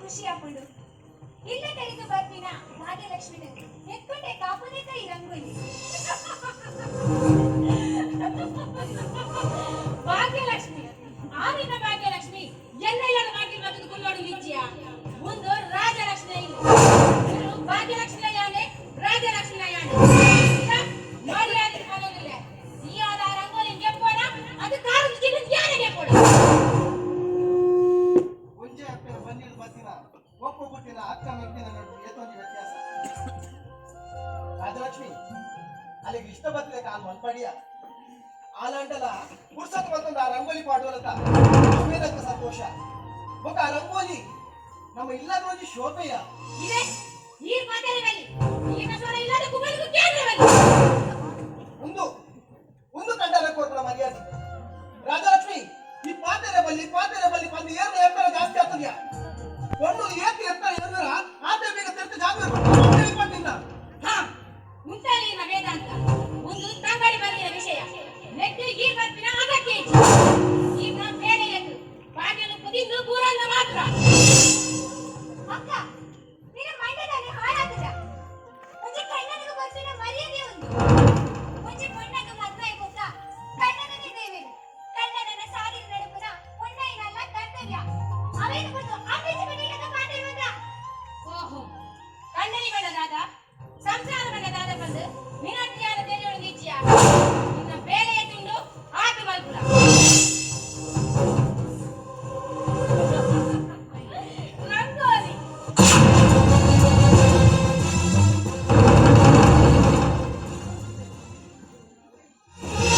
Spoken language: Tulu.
ಖುಷಿ ಆಪುಂಡು. ಇಲ್ಲ ಕಡೆಗೆ ಬರ್ಪಿನ ಭಾಗ್ಯಲಕ್ಷ್ಮಿನ ಎಕ್ಕೊಂಡೆ ಕಾಪುನೇ ಕೈ ರಂಗೋಲಿ. ಭಾಗ್ಯಲಕ್ಷ್ಮಿ, ಆರಿನ ಭಾಗ್ಯಲಕ್ಷ್ಮಿ ಎಲ್ಲ ಇಲ್ಲದ ಬಾಗಿಲು ಬತ್ತದ ಕುಲ್ಲೋಡು ನಿಜ್ಜಿಯ ಒಂದು ರಾಜಲಕ್ಷ್ಮಿ ಇಲ್ಲ. ಇವ್ರು ಭಾಗ್ಯಲಕ್ಷ್ಮಿ ಯಾನೆ, ರಾಜಲಕ್ಷ್ಮಿ ಯಾನೆ ಮರ್ಯಾದೆ ಕಾಣೋದಿಲ್ಲ. ಈ ಆದ ರಂಗೋಲಿ ಗೆಪ್ಪೋಣ, ಅದು ಕಾರು ಜಿಲ್ಲೆ ಯಾನೆ ಗೆಪ್ಪೋಣ. ಒಂಜೆ ಅಪ್ಪೆನ ಬಂದಿಡು ಬತ್ತಿನ ಒಪ್ಪ ಪುಟ್ಟಿನ ಅಕ್ಕ ಮೆಗ್ದಿನ ನಡು ಏತೊಂಜಿ ವ್ಯತ್ಯಾಸ. ರಾಜಲಕ್ಷ್ಮಿ, ಅಲ್ಲಿಗೆ ಇಷ್ಟ ಬತ್ತಿದ ಕಾಲ್ ಮನ್ಪಡಿಯ ಆಲಾಂಟಲ ಪುರ್ಸತ್ ಮತ್ತೊಂದು ಆ ರಂಗೋಲಿ ಪಾಡುವಲತ ಅವೇನಕ್ಕ ಸಂತೋಷ. ಬೊಕ ಆ ರಂಗೋಲಿ ನಮ್ಮ ಇಲ್ಲದ ಒಂಜಿ ಶೋಭೆಯ. ಇದೆ ಈ ಮಾತಾಡಿ ಬಲ್ಲಿ ಈ ಸ್ವರ ಇಲ್ಲದ ಕುಬಲಿಗೂ ಕೇಂದ್ರ ಬಲ್ಲಿ. ಒಂದು ಒಂದು ಕಂಡಲ ಕೊರ್ಪಣ ಮರ್ಯಾದೆ. ರಾಜಲಕ್ಷ್ಮಿ, ಈ ಪಾತೆರೆ ಬಲ್ಲಿ ಪಾತೆರೆ ಬಲ್ಲಿ ಬಂದು ಏರ್ನ ಎಬ್ಬರ ಜಾಸ್ತಿ.